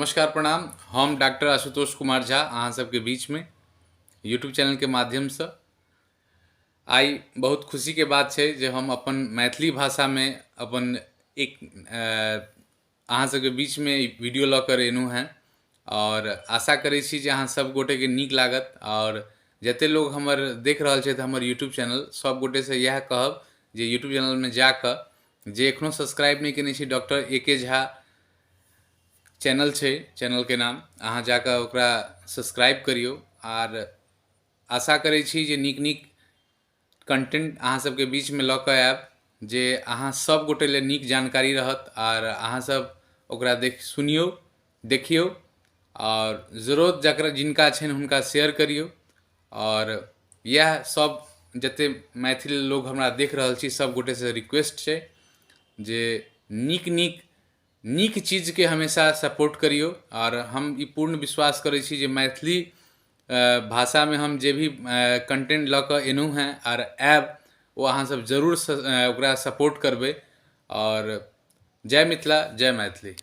नमस्कार प्रणाम। हम डॉक्टर आशुतोष कुमार झा अहाँ सबके बीचमे यूट्यूब चैनलके माध्यमसँ आइ बहुत खुशीके बात छै जे हम अपन मैथिली भाषामे अपन एक अहाँ सबके बीचमे वीडियो लऽ कऽ एलहुँ हेँ आओर आशा करै छी जे अहाँ सब गोटेके नीक लागत। आओर जते लोग हमर देख रहल छथि हमर यूट्यूब चैनल, सब गोटेसँ इएह कहब जे यूट्यूब चैनलमे जाकऽ जे एखनो सब्सक्राइब नहि केने छी, डॉक्टर ए के झा चैनल छै चैनलके नाम, अहाँ जाकऽ ओकरा सब्सक्राइब करियौ। आर आशा करै छी जे नीक नीक कंटेंट अहाँ सबके बीचमे लऽ कऽ आयब, जे अहाँ सब गोटे लए नीक जानकारी रहत। आर अहाँ सब ओकरा देख सुनियौ, देखियौ आओर जरूरत जकरा जिनका छनि हुनका शेयर करियौ। आओर इएह सब जते मैथिल लोग हमरा देख रहल छी, सब गोटेसँ रिक्वेस्ट छै जे नीक नीक नीक चीजके हमेशा सपोर्ट करियौ। आओर हम ई पूर्ण विश्वास करै छी जे मैथिली भाषामे हम जे भी कंटेंट लऽ कऽ एलहुँ हेँ आर आयब, ओ अहाँसभ जरूर ओकरा सपोर्ट करबै। आओर जय मिथिला, जय मैथिली।